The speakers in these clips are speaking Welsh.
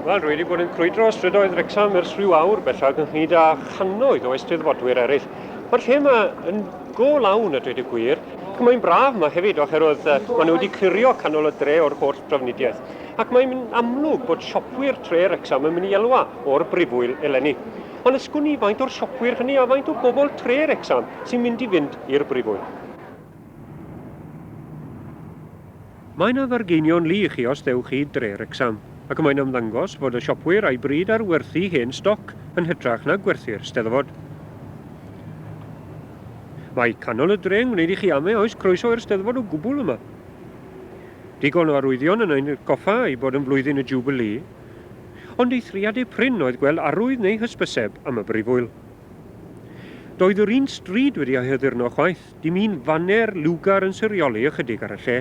Wel, dwi wedi bod yn crwydro strydoedd Wrecsam ers rhyw awr bellach ynghyd â channoedd o eisteddfodwyr eraill. Mae'r lle yma yn go lawn a dweud y gwir, ac mae'n braf yma hefyd oherwydd maen nhw wedi clirio canol y dre o'r holl drafnidiaeth. Ac mae'n amlwg bod siopwyr tre Wrecsam yn mynd i elwa o'r brifwyl eleni. Ond ysgwn i faint o'r siopwyr hynny a faint o bobl tre Wrecsam sy'n mynd i fynd i'r brifwyl. Mae 'na fargeinion lu i chi os ddewch chi i dre Wrecsam, ac mae'n ymddangos fod y siopwyr a'u bryd ar werthu hen stoc yn hytrach na gwerthu'r Steddfod. Mae canol y dre yn gwneud i chi ame oes croeso i'r Steddfod o gwbl yma. Digon o arwyddion yn ein atgoffa ei bod yn flwyddyn y Jiwbilî, ond eithriadau prin oedd gweld arwydd neu hysbyseb am y brifwyl. Doedd yr un stryd wedi ei haddurno chwaith, dim un faner liwgar yn sirioli ychydig ar y lle.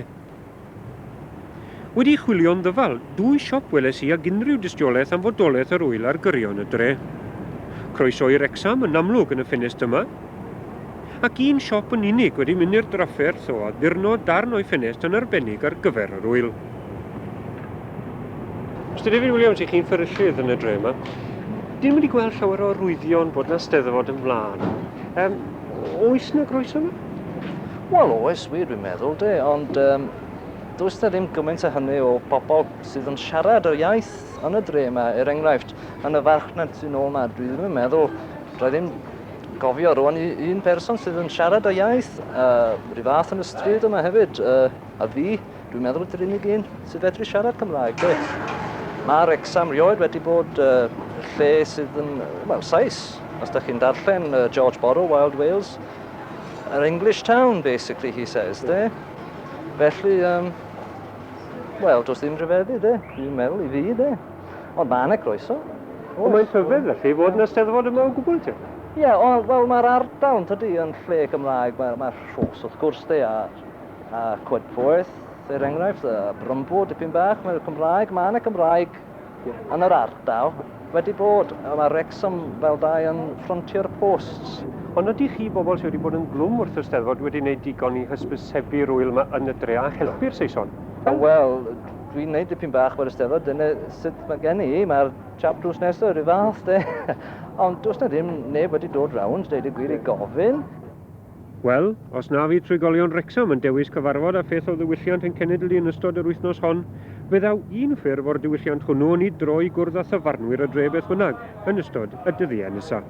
Wedi chwilio'n ddyfal, dwy siop weles i ag unrhyw dystiolaeth am fodolaeth yr ŵyl ar gyrion y dre. Croeso i Wrecsam yn amlwg yn y ffenest yma. Ac un siop yn unig wedi mynd i'r drafferth o addurno darn o'i ffenest yn arbennig ar gyfer yr ŵyl. Mister David Williams, i chi'n fferyllydd yn y dre yma. Dyn wedi gweld llawer o arwyddion bod na steddfod yn mlaen. Um, oes na groeso yma? Wel, oes wir, dwi'n meddwl, de, ond um, does na ddim gymaint o hynny o bobl sydd yn siarad yr iaith yn y dre yma. Er enghraifft, yn y farchnad sy'n ôl yma, dwi ddim yn meddwl, dwi ddim gofio rwan i un person sydd yn siarad y iaith, rhyw fath yn y stryd yma hefyd, a fi, Dwi'n meddwl ydy'r unig un sydd fedru siarad Cymraeg, de. Mae Wrecsam rioed wedi bod uh, lle sydd yn, wel, Sais. Os da chi'n darllen uh, George Borrow, Wild Wales, yr English town, basically, he says, de. Felly, um, wel, does ddim rhyfeddu, de. Dwi'n meddwl i fi, de. Ond mae yna groeso. Ond mae'n rhyfedd, felly, fod yna steddfod yma o gwbl, te? Ie, yeah, wel, mae'r ardal, yn tydi, yn lle Gymraeg. Mae'r mae Rhos, wrth gwrs, de, a A Coedpoeth, er enghraifft, a Brymbo dipyn bach, mae'r Cymraeg, mae yna Gymraeg yn yr ardal wedi bod, a mae Wrexham fel dau yn frontier posts. Ond ydych chi, bobl sydd wedi bod yn glwm wrth y Steddfod, wedi gwneud digon i hysbysebu'r ŵyl yma yn y dre a helpu'r Saeson? Wel, dwi'n gwneud dipyn bach o'r Eisteddfod, dyna sut mae gen i, mae'r chap drws nesaf yr un fath, de. Ond does na ddim neb wedi dod rownd, deud y gwir, i gofyn. Wel, os na fydd trigolion Wrecsam yn dewis cyfarfod â pheth o ddiwylliant ein cenedl ni yn ystod yr wythnos hon, fe ddaw un ffurf o'r diwylliant hwnnw yn ei dro i gwrdd â thafarnwyr y dre beth bynnag, yn ystod y dyddiau nesaf.